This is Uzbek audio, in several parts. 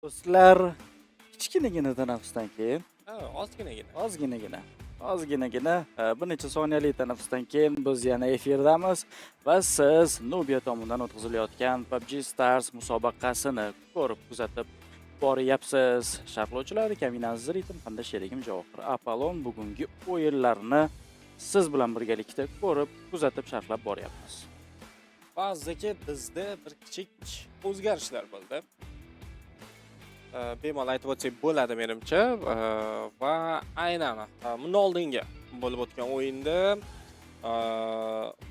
Do'stlar, kichkinagina tanaffusdan keyin, Ha, ozginagina. ozginagina, ozginagina, bir necha soniyalik tanaffusdan keyin biz yana efirdamiz va siz Nubia tomonidan o'tkazilayotgan PUBG Stars musobaqasini ko'rib, kuzatib boryapsiz. Sharhlovchilar Kamina Ritm hamda sherigim Javohir Apollon bugungi o'yinlarni siz bilan birgalikda ko'rib, kuzatib, sharhlab boryapmiz. Ba'zidagi bizda bir kichik o'zgarishlar bo'ldi. Bemalol aytib o'tsak bo'ladi menimcha. Va aynan bundan oldingi bo'lib o'tgan o'yinda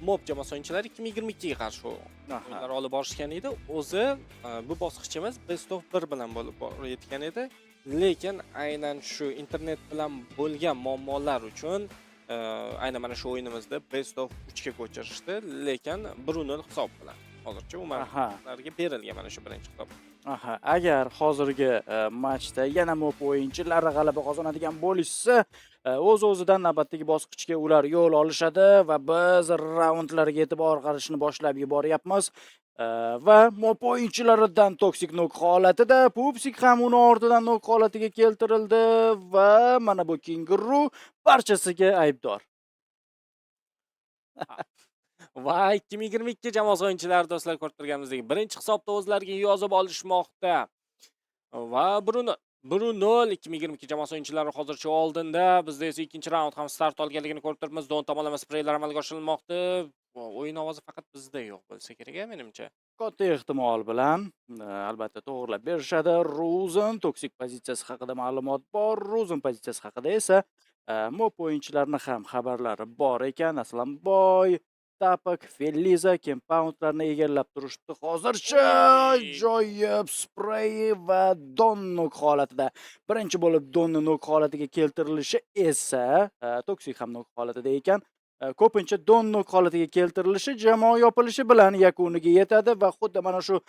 Mob jamoasi o'yinchilari 2022 ga qarshi o'yinlar olib borishgan edi. O'zi bu bosqichimiz best of 1 bilan bo'lib borayotgan edi. Lekin aynan shu internet bilan bo'lgan muammolar uchun aynan mana shu o'yinimizda best of 3 ga ko'chirishdi, lekin 1-0 hisob bilan. Hozircha Umarlarga berilgan mana shu birinchi hisob. Aha, agar hozirgi matchda yana Mob o'yinchilari g'alaba qozonadigan bo'lishsa, o'z-o'zidan navbatdagi bosqichga ular yo'l olishadi va biz raundlarga e'tibor qarashni boshlab yuboryapmiz. Va Mob o'yinchilaridan Toxic nok holatida, Pupsik ham uni ortidan nok holatiga keltirildi va mana bu Kenguru barchasiga aybdor. Va 2022 jamoasi o'yinchilari, do'stlar, ko'rib turganimizdek, birinchi hisobda o'zlariga yozib olishmoqda. Va 1-0, 1-0, 2022 jamoasi o'yinchilari hozircha oldinda. Bizda esa ikkinchi raund ham start olganligini ko'rib turibmiz. Don tomonlama spreylar amalga oshirilmoqda. Va o'yin ovozi faqat bizda yo'q bo'lsa kerak, a, menimcha. Katta ehtimol bilan, albatta to'g'rilab berishadi. Ruzen Toxic pozitsiyasi haqida ma'lumot bor. Ruzen pozitsiyasi haqida esa Mob o'yinchilarini ham xabarlari bor ekan. Aslanboy, Tapak, Feliza compoundlarni egallab turishibdi. Hozircha Oy! ajoyib sprey va Don nok holatida. Birinchi bo'lib Donni nok holatiga keltirilishi esa, Toxic ham nok holatida ekan. Ko'pincha Don nok holatiga keltirilishi jamoa yopilishi bilan yakuniga yetadi va xuddi mana shu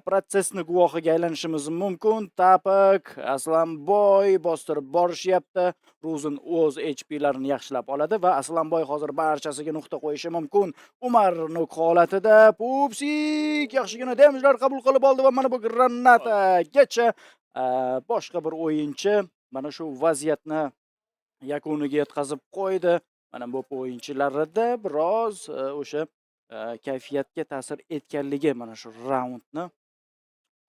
protsessni guvohiga aylanishimiz mumkin. Tapak, Aslanboy bostirib borishyapti. Ruzin o'z HP'larini yaxshilab oladi va Aslanboy hozir barchasiga nuqta qo'yishi mumkin. Umar nok holatida, Pupsik yaxshigina damage'lar qabul qilib oldi va mana bu granatagacha boshqa bir o'yinchi mana shu vaziyatni yakuniga yetkazib qo'ydi. Mana bu o'yinchilarida biroz o'sha kayfiyatga ta'sir etganligi mana shu raundni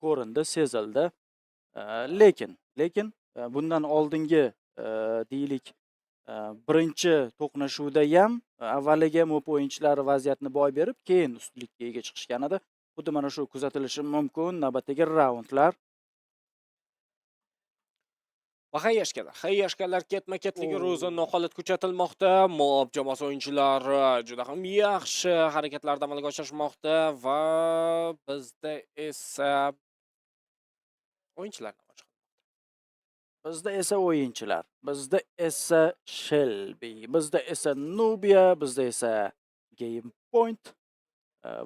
ko'rindi, sezildi. Lekin bundan oldingi, deylik, birinchi to'qnashuvda ham avvaliga Mob o'yinchilari vaziyatni boy berib, keyin ustunlikka ega chiqishgan edi. Xuddi mana shu kuzatilishi mumkin navbatdagi raundlar. Va hayyashkalar, hayyashkalar ketma-ketligi Ro'zin holat kuchatilmoqda. Mob jamoasi o'yinchilari juda ham yaxshi harakatlarni amalga oshirishmoqda va bizda esa o'yinchilar namoyish. Bizda esa o'yinchilar, bizda esa Shelby, bizda esa Nubia, bizda esa Game Point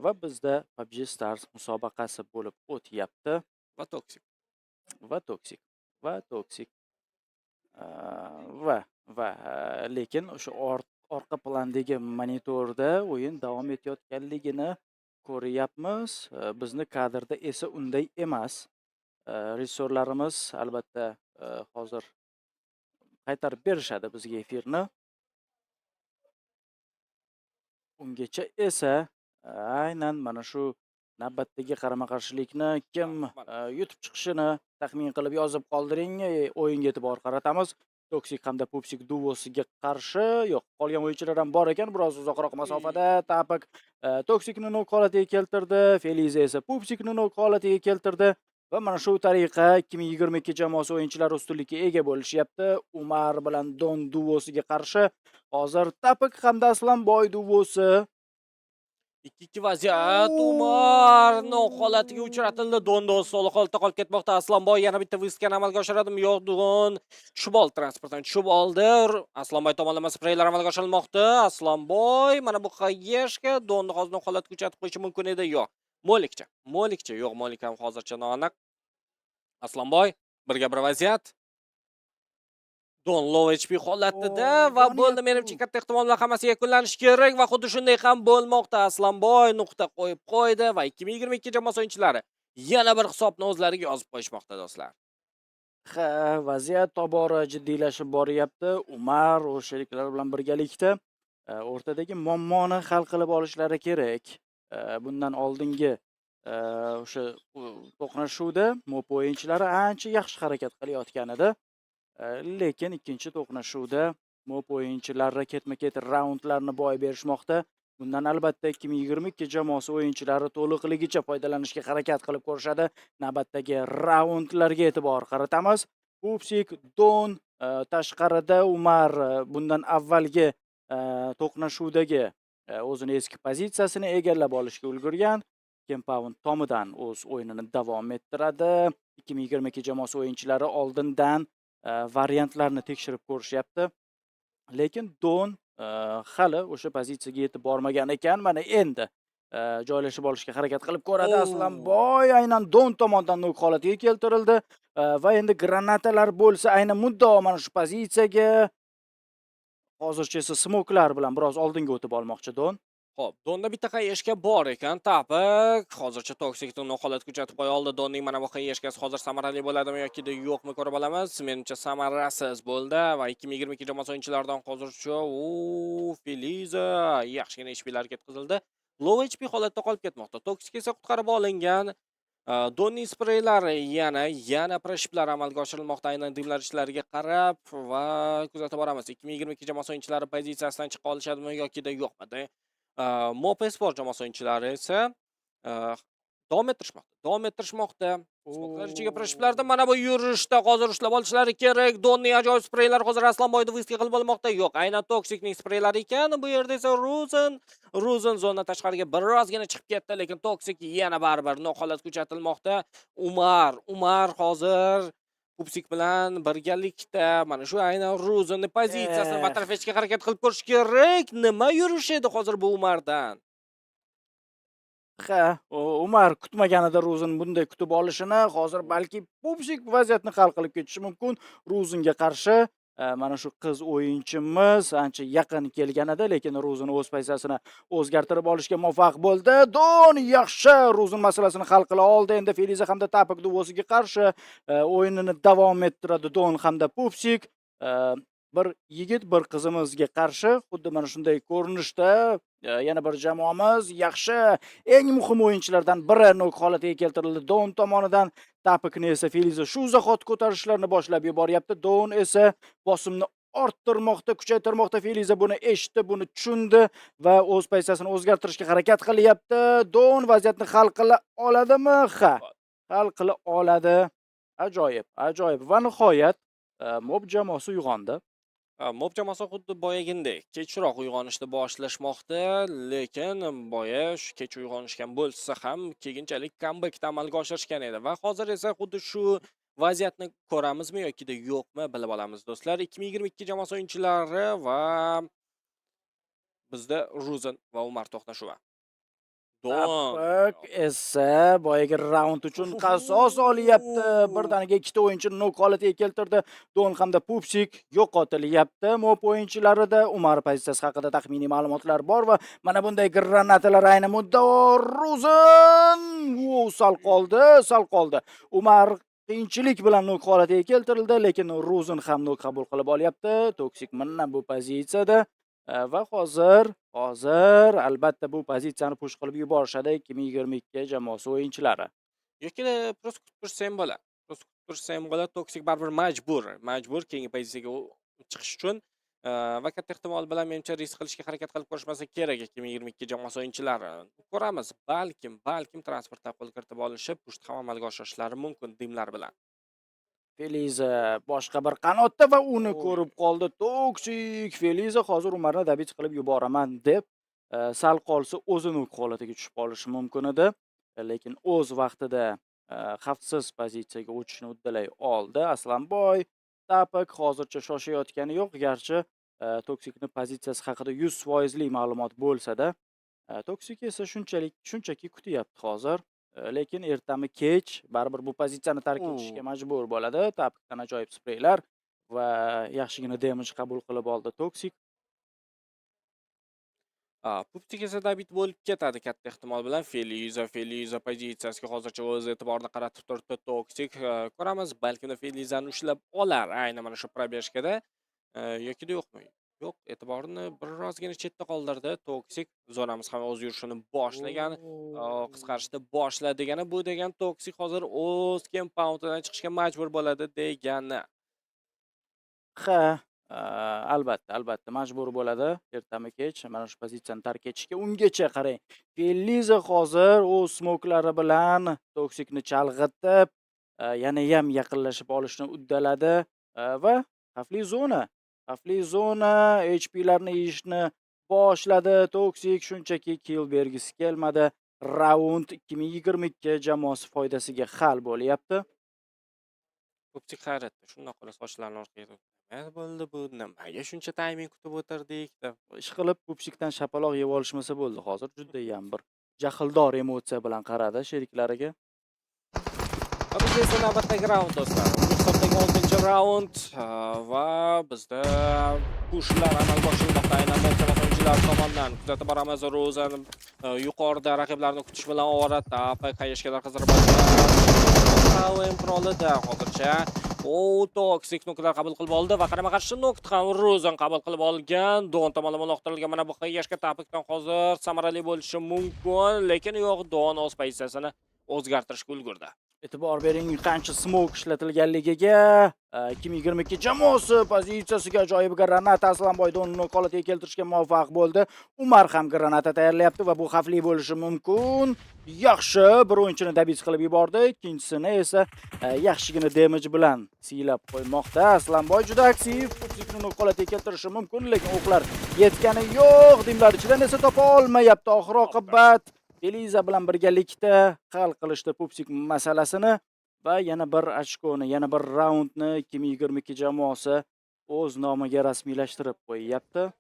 va bizda PUBG Stars musobaqasi bo'lib o'tyapti. Va Toxic. Va Toxic, va Toxic. Va lekin o'sha orqa plandagi monitorda o'yin davom etayotganligini ko'ryapmiz. Bizni kadrda esa unday emas. Rejissyorlarimiz albatta hozir qaytarib berishadi bizga efirni. Ungacha esa aynan mana shu navbatdagi qarama-qarshilikni kim yutib chiqishini taxmin qilib yozib qoldiring. O'yinga e'tibor qaratamiz. Toxic hamda Pupsik duosiga qarshi, yo'q, qolgan o'yinchilar ham bor ekan, biroz uzoqroq masofada Tapak Toxicni nok holatiga keltirdi, Feliza esa Pupsikni nok holatiga keltirdi va mana shu tariqa 2022 jamoasi o'yinchilari ustunlikka ega bo'lishyapti. Umar bilan Don duosiga qarshi hozir Tapak hamda Aslanboy duosi. 2-2 vaziyat. Umar nok holatiga uchratildi. Don do'st solo holatda qolib ketmoqda. Aslanboy yana bitta выездкani amalga oshiradimi? Yo'q, Don tushib oldi, transportdan tushib oldi. Aslanboy tomonlama spreylar amalga oshirilmoqda. Aslanboy mana bu qayerga Donni hozir nok holatga uchratib qo'yishi mumkin edi. Yo'q. Molikcha. Molikcha. Yo'q, Molik ham hozircha noaniq. Aslanboy birga bir vaziyat. Don low HP holatida va bo'ldi, menimcha katta ehtimol bilan hammasi yakunlanishi kerak va xuddi shunday ham bo'lmoqda. Aslanboy nuqta qo'yib qo'ydi va 2022 jamoasi o'yinchilari Yana bir hisobni o'zlariga yozib qo'yishmoqda, do'stlar. Ha, vaziyat tobora jiddiylashib boryapti. Umar o'z sheriklari bilan birgalikda o'rtadagi muammoni hal qilib olishlari kerak. Bundan oldingi o'sha to'qnashuvda MOB o'yinchilari ancha yaxshi harakat qilayotgan edi. Lekin ikkinchi to'qnashuvda MOB o'yinchilari ketma-ket raundlarni boy berishmoqda. Bundan albatta 2022 jamoasi o'yinchilari to'liqligicha foydalanishga harakat qilib ko'rishadi. Navbatdagi raundlarga e'tibor qaratamiz. Pupsik, Don, tashqarida Umar bundan avvalgi to'qnashuvdagi o'zini eski pozitsiyasini egallab olishga ulgurgan. Compound tomidan o'z o'yinini davom ettiradi. 2022 jamoasi o'yinchilari oldindan variantlarni tekshirib ko'rishyapti. Lekin Don hali o'sha pozitsiyaga yetib bormagan ekan. Mana endi joylashib olishga harakat qilib ko'radi. Aslanboy aynan Don tomonidan nok holatiga keltirildi. Va endi granatalar bo'lsa, aynan muddao mana shu pozitsiyaga. Hozircha esa smoklar bilan biroz oldinga o'tib olmoqchi Don. Xo'p, Donda bitta хаешка bor ekan. Tapik hozircha Toksikni nok holatga uchratib qo'ya oldi. Donning mana bu хаешка si hozir samarali bo'ladimi yoki yo'qmi, ko'rib olamiz. Menimcha, samarasiz bo'ldi va 2022 jamoasi o'yinchilaridan hozircha u Feliza yaxshigina HP'lar ketkazildi. Low HP holatda qolib ketmoqda. Toksik esa qutqarib olingan. Donning spreylari yana preshiplar amalga oshirilmoqda aynan dimlar ishlariga qarab va kuzatib boramiz. 2022 jamoasi o'yinchilari pozitsiyasidan chiqa olishadimi yoki yo'qmi? Mop Esport jamoasi o'yinchilari esa davom ettirishmoqda. Davom ettirishmoqda. Smoklar ichiga preshiplarda mana bu yurishda hozir ushlab olishlari kerak. Donning ajoyib spreylari hozir Aslanboyni выезд qilib olmoqda. Yo'q, aynan Toksikning spreylari ekan. Bu yerda esa Ruzen zona tashqariga birozgina chiqib ketdi, lekin Toksik yana baribir nok holatga uchatilmoqda. Umar hozir Pupsik bilan birgalikda mana shu aynan Ruzenning pozitsiyasini bartaraf etishga harakat qilib ko'rish kerak. Nima yurish edi hozir bu Umardan? Ha, Umar kutmaganida Ruzen bunday kutib olishini, hozir balki Pupsik vaziyatni hal qilib ketishi mumkin. Ruzenga qarshi mana shu qiz o'yinchimiz ancha yaqin kelgan edi, lekin Ruzen o'z pozitsiyasini o'zgartirib olishga muvaffaq bo'ldi. Don yaxshi Ruzen masalasini hal qila oldi. Endi Feliza hamda Tapik duosiga qarshi o'yinini davom ettiradi Don hamda Pupsik. Bir yigit bir qizimizga qarshi xuddi mana shunday ko'rinishda yana bir jamoamiz yaxshi, eng muhim o'yinchilardan biri nok holatiga keltirildi Don tomonidan. Tapikni esa Feliza shu zahot ko'tarishlarni boshlab yuboryapti. Don esa bosimni orttirmoqda, kuchaytirmoqda. Feliza buni eshitdi, buni tushundi va o'z pozitsiyasini o'zgartirishga harakat qilyapti. Don vaziyatni hal qila oladimi? Ha, hal qila oladi. Ajoyib, ajoyib va nihoyat Mob jamoasi uyg'ondi. Mob jamoasi xuddi boyagindek kechroq uyg'onishni boshlashmoqda, lekin boya shu kech uyg'onishgan bo'lsa ham, keyinchalik kambekni amalga oshirishgan edi va hozir esa xuddi shu vaziyatni ko'ramizmi yoki yo'qmi, bilib olamiz, do'stlar. 2022 jamoasi o'yinchilari va bizda Ruzen va Umar to'qnashuvi. Don. Tapik esa boyagi raund uchun qasos olyapti. Birdaniga ikkita o'yinchini nok holatiga keltirdi. Don hamda Pupsik yo'qotilyapti. Mob o'yinchilarida Umar pozitsiyasi haqida taxminiy ma'lumotlar bor va mana bunday granatalar ayni muddao. Ruzen! Wow, sal qoldi, sal qoldi. Umar qiyinchilik bilan nok holatiga keltirildi, lekin Ruzen ham nok qabul qilib olyapti. Toksik mana bu pozitsiyada va hozir albatta bu pozitsiyani push qilib yuborishadi 2022 jamoasi o'yinchilari. Yoki просто kutib tursa ham bo'ladi. Просто kutib tursa ham bo'ladi. Toksik baribir majbur keyingi pozitsiyaga chiqish uchun va katta ehtimol bilan, menimcha, risk qilishga harakat qilib ko'rishmasa kerak 2022 jamoasi o'yinchilari. Ko'ramiz, balkim transportdan qo'l kiritib olishib, pushni ham amalga oshirishlari mumkin dimlar bilan. Feliza boshqa bir qanotda va uni Oy. ko'rib qoldi Toksik. Feliza hozir Umarni добить qilib yuboraman deb, sal qolsa o'zi nok holatiga tushib qolishi mumkin edi. Lekin o'z vaqtida xavfsiz pozitsiyaga o'tishni uddalay oldi. Aslanboy, Tapik hozircha shoshayotgani yo'q, garchi Toksikni pozitsiyasi haqida 100% li ma'lumot bo'lsa-da, Toksik esa shunchalik shunchaki kutyapti hozir. Lekin ertami kech baribir bu pozitsiyani tark etishga majbur bo'ladi. Tapikdan ajoyib spreylar va yaxshigina damage qabul qilib oldi Toksik. Puptik esa добит bo'lib ketadi katta ehtimol bilan. Feliza pozitsiyasiga hozircha o'z e'tiborini qaratib turibdi Toxic. Ko'ramiz, balkim Felizani ushlab olar ayni mana shu пробежка da. Yokida yo'qmi? Yo'q, e'tiborini birozgina chetda qoldirdi Toxic. Zonamiz ham o'z yurishini boshlagan, qisqarishni boshladi degani, bu degan Toxic hozir o'z compoundidan chiqishga majbur bo'ladi degani. Ha, albatta, albatta majbur bo'ladi ertami kech mana shu pozitsiyani tark etishga. Ungacha qarang, Feliza hozir o'z smoklari bilan Toxicni chalg'itib, yanayam yaqinlashib olishni uddaladi va xavfli zona, xavfli zona HPlarni yeyishni boshladi. Toxic shunchaki kill bergisi kelmadi. Raund 2022 jamoasi foydasiga hal bo'lyapti. Puptik hayratda, shundoq qilib sochlarini orqaga, nima bo'ldi bu? Nimaga shuncha timing kutib o'tirdik deb. Ishqilib Pupsikdan shapaloq yeb olishmasa bo'ldi hozir. Judayam bir jahldor emotsiya bilan qaradi sheriklariga. Va bizda esa navbatdagi raund, do'stlar. Hisobdagi 6-raund va bizda pushlar amalga oshirilmoqda aynan Mob jamoasi o'yinchilari tomonidan. Kuzatib boramiz, Rozani yuqorida raqiblarni kutish bilan ovora. Tapa qayishkalar qizdirib olgan qurolida hozircha. O, Toxic noklar qabul qilib oldi va qarama-qarshi nokt ham Rozan qabul qilib olgan. Don tomonidan uloqtirilgan mana bu qayishka Tapikdan hozir samarali bo'lishi mumkin, lekin yo'q, Don o'z pozitsiyasini o'zgartirishga ulgurdi. E'tibor bering, qancha smoke ishlatilganligiga. 2022 jamoasi pozitsiyasiga ajoyib granata. Aslanboy Donni holatiga keltirishga muvaffaq bo'ldi. Umar ham granata tayyorlayapti va bu xavfli bo'lishi mumkin. Yaxshi, bir o'yinchini добить qilib yubordi, ikkinchisini esa yaxshigina damage bilan siylab qo'ymoqda. Aslanboy juda aktiv, Pupsikni holatiga keltirishi mumkin, lekin o'qlar yetgani yo'q. Dimlar ichidan esa topa olmayapti. Oxir oqibat Eliza bilan birgalikda hal qilishdi Pupsik masalasini va yana bir ochkoni, yana bir raundni 2022 jamoasi o'z nomiga rasmiylashtirib qo'yyapti.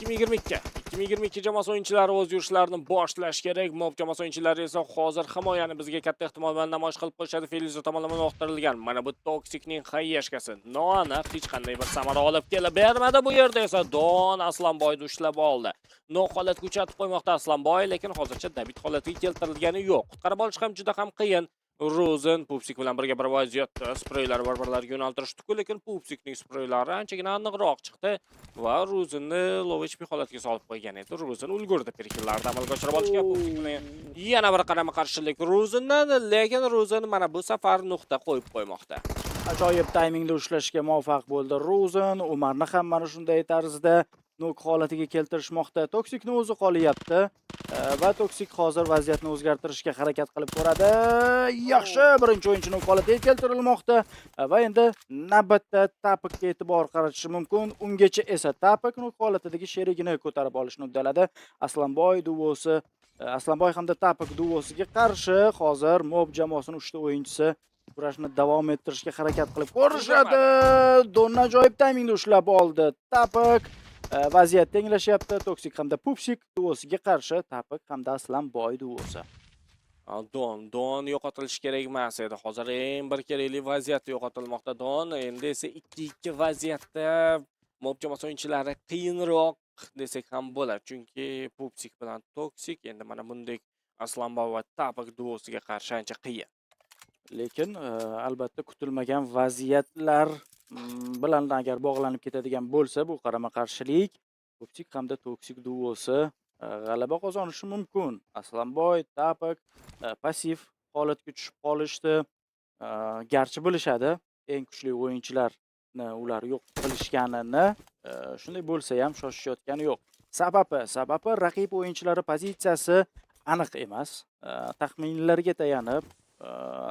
2022. 2022 jamoasi o'yinchilari o'z yurishlarini boshlash kerak. Mob jamoasi o'yinchilari esa hozir himoyani bizga katta ehtimol bilan namoyish qilib qo'yishadi. Feliza tomonidan uloqtirilgan. Mana bu Toxicning hayyashkasi noaniq, hech qanday bir samara olib kelib bermadi. Bu yerda esa Don Aslanboyni ushlab oldi. Nok holatga uchatib qo'ymoqda Aslanboy, lekin hozircha добит holatiga keltirilgani yo'q. Qutqarib olish ham juda ham qiyin. Rozen Pupsik bilan birga bir vaziyatda spreylar bir-birlariga yo'naltirishdi-ku, lekin Pupsikning spreylari anchagina aniqroq chiqdi va Rozenni low HP holatiga solib qo'ygan edi. Rozen ulgurdi perikillarni amalga oshirib olishga. Pupsik bilan yana bir qarama-qarshilik Rozendan, lekin Rozen mana bu safar nuqta qo'yib qo'ymoqda. Ajoyib taymingda ushlashga muvaffaq bo'ldi Rozen. Umarni ham mana shunday tarzda nok holatiga keltirishmoqda. Toksikni o'zi qolyapti va Toksik hozir vaziyatni o'zgartirishga harakat qilib ko'radi. Yaxshi, birinchi o'yinchi nok holatiga keltirilmoqda va endi navbatda Tapikka e'tibor qaratishi mumkin. Ungacha esa Tapik nok holatidagi sherigini ko'tarib olishni uddaladi. Aslanboy duosi, Aslanboy hamda Tapik duosiga qarshi hozir Mob jamoasining 3 ta o'yinchisi kurashni davom ettirishga harakat qilib ko'rishadi. Donni ajoyib taymingda ushlab oldi Tapik. Vaziyat tenglashyapti. Toksik hamda Pupsik duosiga qarshi Tapik hamda Aslanboy duosi. Don yo'qotilishi kerak emas edi. Hozir eng bir kerakli vaziyat yo'qotilmoqda Don. Endi esa 2-2 vaziyatda Mob jamoasi o'yinchilari qiyinroq desak ham bo'ladi. Chunki Pupsik bilan Toksik endi mana bunday Aslanboy va Tapik duosiga qarshi ancha qiyin. Lekin albatta kutilmagan vaziyatlar bilan agar bog'lanib ketadigan bo'lsa, bu qarama-qarshilik Pupsik hamda Toksik duosi g'alaba qozonishi mumkin. Aslanboy, Tapik passiv holatga tushib qolishdi. Garchi bilishadi, eng kuchli o'yinchilarni ular yo'q qilishganini, shunday bo'lsa ham shoshishayotgani yo'q. Sababi raqib o'yinchilari pozitsiyasi aniq emas. Taxminlarga tayanib,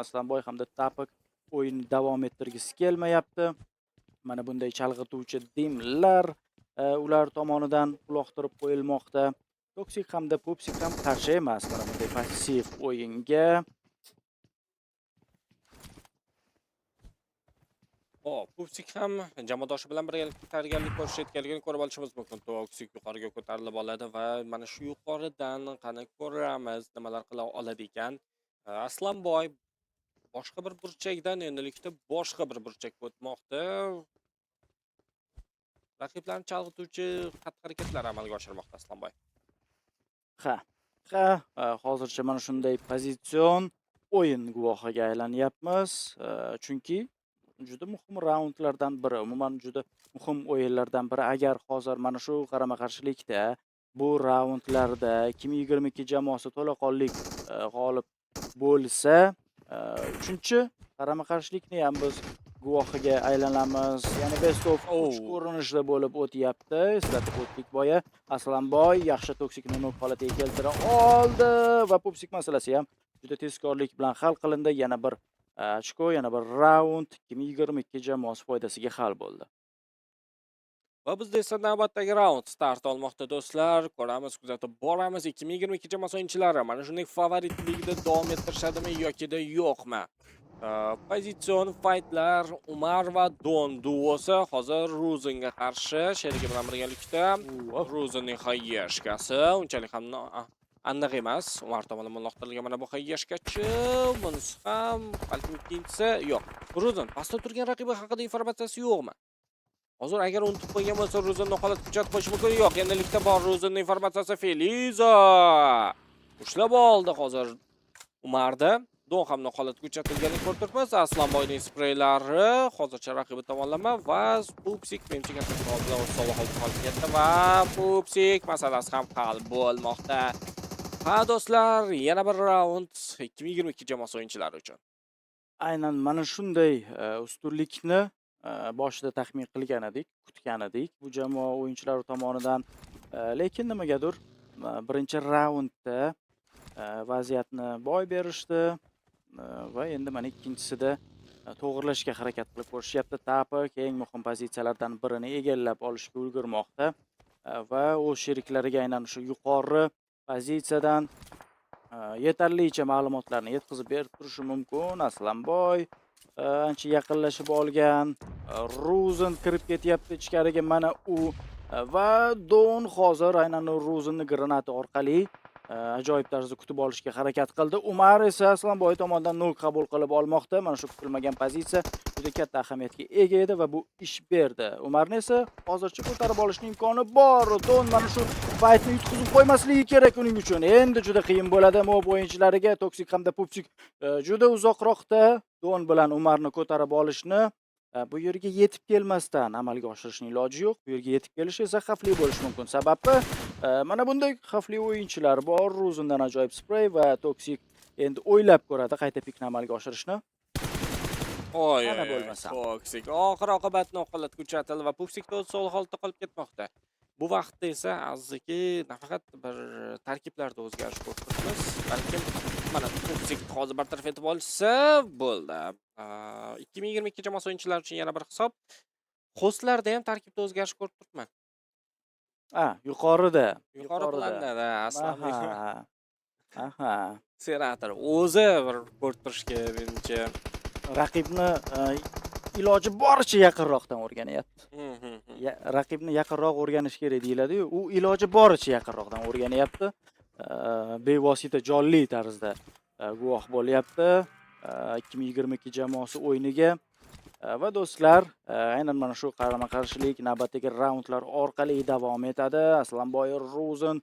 Aslanboy hamda Tapik o'yinni davom ettirgisi kelmayapti. Mana bunday chalg'ituvchi dimlar ular tomonidan uloqtirib qo'yilmoqda. Toksik hamda Pupsik ham qarshi emas mana bunday passiv o'yinga. Xo'p, Pupsik ham jamoadoshi bilan birgalikda tayyorgarlik ko'rishayotganligini ko'rib olishimiz mumkin. Toksik yuqoriga ko'tarilib oladi va mana shu yuqoridan qani ko'ramiz nimalar qila oladi ekan. Aslanboy boshqa bir burchakdan endilikda boshqa bir burchakka o'tmoqda. Raqiblarni chalg'ituvchi xatti-harakatlar amalga oshirmoqda Aslanboy. Ha, hozircha mana shunday pozitsion o'yin guvohiga aylanyapmiz. Chunki juda muhim raundlardan biri, umuman juda muhim o'yinlardan biri. Agar hozir mana shu qarama-qarshilikda, bu raundlarda 2022 jamoasi to'laqonlik g'olib bo'lsa, 3 qarama-qarshilikni ham biz guvohiga aylanamiz. Ya'ni best of 3 ko'rinishida bo'lib o'tyapti. Eslatib o'tdik boya. Aslanboy yaxshi Toksikni nok holatiga keltira oldi va Pupsik masalasi ham juda tezkorlik bilan hal qilindi. Yana bir ochko, yana bir raund 2022 jamoasi foydasiga hal bo'ldi. Va bizda esa navbatdagi raund start olmoqda, do'stlar. Ko'ramiz, kuzatib boramiz. 2022 jamoasi o'yinchilari mana shunday favoritligida davom ettirishadimi yokida yo'qmi? Pozitsion fightlar, Umar va Don duosi hozir Ruzinga qarshi sherigi bilan birgalikda. Ruzinning хаешка si unchalik ham aniq emas. Umar tomonidan uloqtirilgan mana bu хаешка chi, bunisi ham balkim ikkinchisi yo'q. Ruzin pastda turgan raqibi haqida informatsiyasi yo'qmi? Hozir agar unutib qo'ygan bo'lsa, Ruzinni holatga uchratib qo'yishi mumkin. Yo'q, endilikda bor Ruzinning informatsiyasi. Feliza ushlab oldi hozir Umarda. Don ham holatga uchratilganini ko'rib turibmiz. Aslanboyning spreylari hozircha raqibi tomonlama va Pupsik menimcha katta ehtimol bilan o'z sovg'a holda qolib ketdi va Pupsik masalasi ham hal bo'lmoqda. Ha, do'stlar, yana bir raund 2022 jamoasi o'yinchilari uchun. Aynan mana shunday ustunlikni boshida taxmin qilgan edik, kutgan edik bu jamoa o'yinchilari tomonidan. Lekin nimagadir birinchi raundda vaziyatni boy berishdi va endi mana ikkinchisida to'g'irlashga harakat qilib ko'rishyapti. Tapik eng muhim pozitsiyalardan birini egallab olishga ulgurmoqda va o'z sheriklariga aynan shu yuqori pozitsiyadan yetarlicha ma'lumotlarni yetkazib berib turishi mumkin. Aslanboy ancha yaqinlashib olgan. Ruzin kirib ketyapti ichkariga, mana u va Don hozir aynan Ruzinni granata orqali ajoyib tarzda kutib olishga harakat qildi. Umar esa Aslanboy tomonidan nok qabul qilib olmoqda. Mana shu kutilmagan pozitsiya juda katta ahamiyatga ega edi va bu ish berdi. Umarni esa hozircha ko'tarib olishning imkoni bor. Don mana shu fightni yutqizib qo'ymasligi kerak uning uchun. Endi juda qiyin bo'ladi Mob o'yinchilariga. Toksik hamda Pupsik juda uzoqroqda. Don bilan Umarni ko'tarib olishni bu yerga yetib kelmasdan amalga oshirishning iloji yo'q. Bu yerga yetib kelish esa xavfli bo'lishi mumkin. Sababi mana bunday xavfli o'yinchilar bor. Ruzindan ajoyib sprey va Toksik endi o'ylab ko'radi qayta pikni amalga oshirishni. Oy, Mana oy, oy, bo'lmasam. Toksik oxir oqibat noholatga uchratildi va Pupsik so'l holatda qolib ketmoqda. Bu vaqtda esa, aziziki, nafaqat bir tarkiblarda o'zgarish ko'rib turibmiz, balkim mana Pupsik hozir bartaraf etib olsa bo'ldi. 2022 jamoasi o'yinchilari uchun yana bir hisob. Hostlarda ham tarkibda o'zgarish ko'rib turibman. A, yuqorida. Yuqori Yuqorida. planda Aslan Aha. Aha. Senator o'zi bir ko'rib turishga menimcha Raqibni iloji boricha yaqinroqdan o'rganyapti. Hı hı. Raqibni yaqinroq o'rganish kerak deyiladi-yu, u iloji boricha yaqinroqdan o'rganyapti. Bevosita jonli tarzda guvoh bo'lyapti 2022 jamoasi o'yiniga. Va do'stlar, aynan mana shu qarama-qarshilik navbatdagi raundlar orqali davom etadi. Aslanboy, Ruzin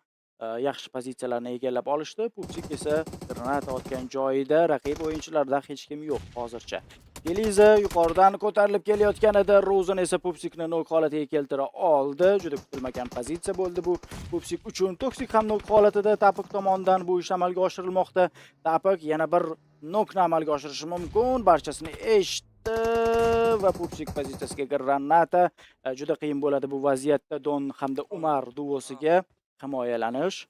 yaxshi pozitsiyalarni egallab olishdi. Pupsik esa granata otgan joyida raqib o'yinchilardan hech kim yo'q hozircha. Eliza yuqoridan ko'tarilib kelayotgan edi. Ruzin esa Pupsikni nok holatiga keltira oldi. Juda kutilmagan pozitsiya bo'ldi bu Pupsik uchun. Toksik ham nok holatida, Tapik tomonidan bu ish amalga oshirilmoqda. Tapik yana bir nokni amalga oshirishi mumkin. Barchasini eshitdi va Pupsik pozitsiyasiga granata. Juda qiyin bo'ladi bu vaziyatda Don hamda Umar duosiga himoyalanish.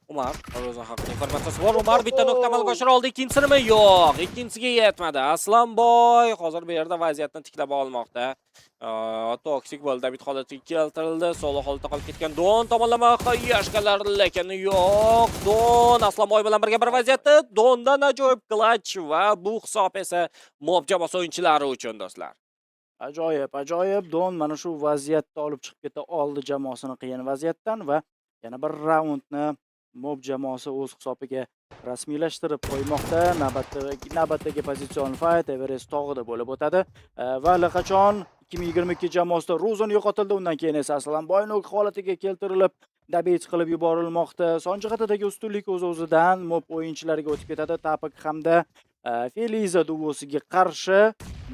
Umar, Rozon haqida informatsiyasi bor. Umar bitta nokni amalga oshira oldi. Ikkinchisinimi? Yo'q, ikkinchisiga yetmadi. Aslanboy hozir bu yerda vaziyatni tiklab olmoqda. Toksik bo'ldi, David holatiga keltirildi. Solo holatda qolib ketgan Don tomonlama yashkalar, lekin yo'q. Don Aslanboy bilan birga bir vaziyatda. Dondan ajoyib clutch va bu hisob esa Mob jamoasi o'yinchilari uchun, do'stlar. Ajoyib, ajoyib. Don mana shu vaziyatda olib chiqib keta oldi jamoasini qiyin vaziyatdan va yana bir raundni Mob jamoasi o'z hisobiga rasmiylashtirib qo'ymoqda. Navbatdagi pozitsion fight Everest tog'ida bo'lib o'tadi. Va allaqachon 2022 jamoasida Ruzon yo'qotildi. Undan keyin esa Aslanboy nok holatiga keltirilib, добить qilib yuborilmoqda. Son jihatidagi ustunlik o'z-o'zidan Mob o'yinchilariga o'tib ketadi. Tapik hamda Feliza duosiga qarshi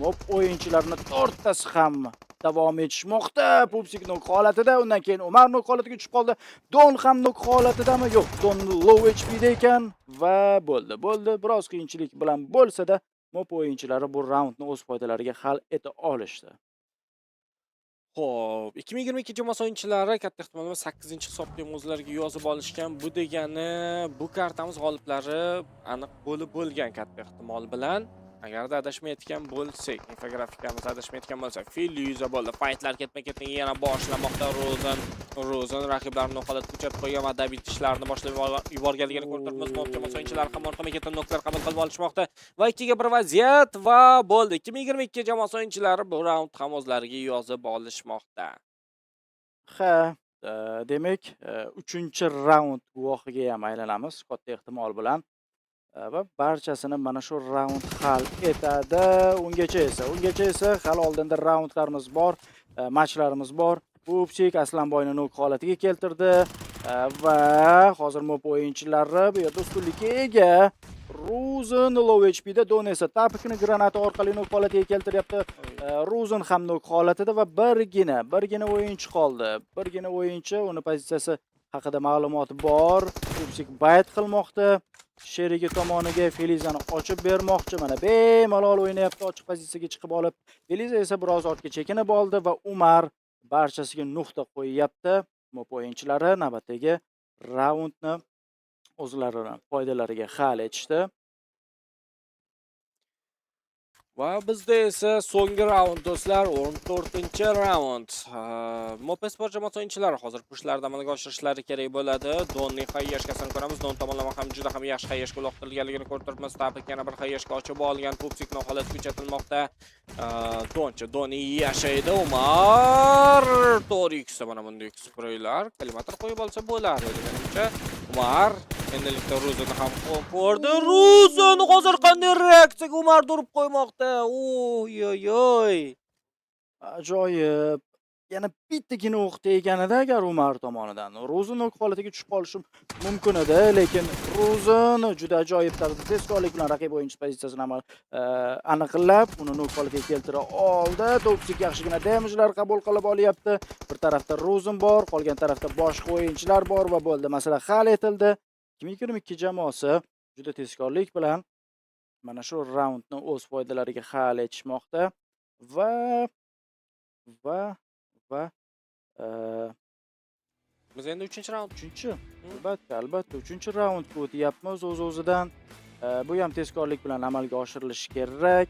Mob o'yinchilarini to'rttasi ham davom etishmoqda. Pupsik nok holatida, undan keyin Umar nok holatiga tushib qoldi. Don ham nok holatidami? Yo'q, Don low HP da ekan va bo'ldi. Bo'ldi. Biroz qiyinchilik bilan bo'lsa-da, Mob o'yinchilari bu raundni o'z foydalariga hal eta olishdi. Xo'p, 2022 jamoasi o'yinchilari katta ehtimol bilan 8-hisobni ham o'zlariga yozib olishgan. Bu degani bu kartamiz g'oliblari aniq bo'lib bo'lgan katta ehtimol bilan. Agarda adashmayotgan bo'lsak, infografikamiz adashmayotgan bo'lsa, Filiza bo'ldi. Fightlar ketma-ketdan yana boshlanmoqda. Rozen raqiblarini holatga uchratib qo'ygan va добить ishlarini boshlab yuborganligini ko'rib turibmiz. Mob jamoasi o'yinchilari ham orqama-ketin noklar qabul qilib olishmoqda va 2 ga 1 vaziyat va bo'ldi. 2022 jamoasi o'yinchilari bu raund ham o'zlariga yozib olishmoqda. Ha, demak, 3-raund guvohiga ham aylanamiz katta ehtimol bilan. Va barchasini mana shu raund hal etadi. Ungacha esa hali oldinda raundlarimiz bor, matchlarimiz bor. Pupsik Aslanboyni nok holatiga keltirdi va hozir Mob o'yinchilari bu yerda ustunlikka ega. Ruzen low HP da, Don esa Tapikni granata orqali nok holatiga keltiryapti. Ruzen ham nok holatida va birgina o'yinchi qoldi. Birgina o'yinchi, uni pozitsiyasi haqida ma'lumot bor. Pupsik bait qilmoqda. Sherigi tomoniga Felizani ochib bermoqchi. Mana bemalol o'ynayapti ochiq pozitsiyaga chiqib olib. Feliza esa biroz ortga chekinib oldi va Umar barchasiga nuqta qo'yyapti. Mob o'yinchilari navbatdagi raundni o'zlarini foydalariga hal etishdi. Va bizda esa so'nggi raund, do'stlar, 14-raund. Mob Esport jamoasi o'yinchilari hozir pushlarni amalga oshirishlari kerak bo'ladi. Donning хаешка sini ko'ramiz. Don tomonlama ham juda ham yaxshi хаешка uloqtirilganligini ko'rib turibmiz. Tapik yana bir хаешка ochib olgan. Pupsikni holatga kuchatilmoqda. Donchi, Doni yashaydi. Umar 4x mana bunday spreylar kollimator qo'yib olsa bo'lar edi menimcha. Umar endilikda Ruzini ham ko'rdi. Ruzin hozir qanday reaksiyaga Umar urib qo'ymoqda. Oy oy oy. Ajoyib. Yana bittagina o'q tegganida agar Umar tomonidan Ruzin o'q holatiga tushib qolishi mumkin edi, lekin Ruzin juda ajoyib tarzda tezkorlik bilan raqib o'yinchi pozitsiyasini amal aniqlab, uni nok holatiga keltira oldi. Toksik yaxshigina damage'lar qabul qilib olyapti. Bir tarafda Ruzin bor, qolgan tarafda boshqa o'yinchilar bor va bo'ldi. Masala hal etildi. 2022 jamoasi juda tezkorlik bilan mana shu raundni o'z foydalariga hal etishmoqda va Biz endi 3-raund. Uchinchi, albatta, 3-raundga o'tyapmiz o'z-o'zidan. Bu ham tezkorlik bilan amalga oshirilishi kerak.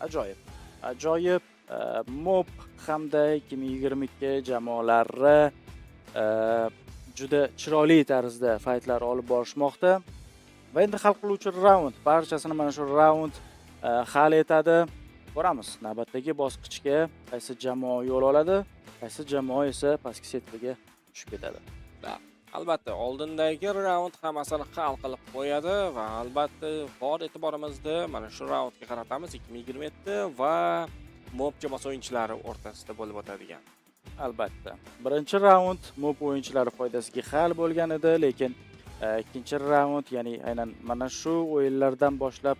Ajoyib, ajoyib. Mob hamda 2022 jamoalari juda chiroyli tarzda fightlar olib borishmoqda. Va endi hal qiluvchi raund, barchasini mana shu raund hal etadi. Ko'ramiz, navbatdagi bosqichga qaysi jamoa yo'l oladi, qaysi jamoa esa pastki setkaga tushib ketadi. Albatta, oldindagi raund hammasini hal qilib qo'yadi va albatta bor e'tiborimizni mana shu raundga qaratamiz. 2027 va Mob jamoasi o'yinchilari o'rtasida bo'lib o'tadigan. Albatta. Birinchi raund Mob o'yinchilari foydasiga hal bo'lgan edi, lekin ikkinchi raund, ya'ni aynan mana shu o'yinlardan boshlab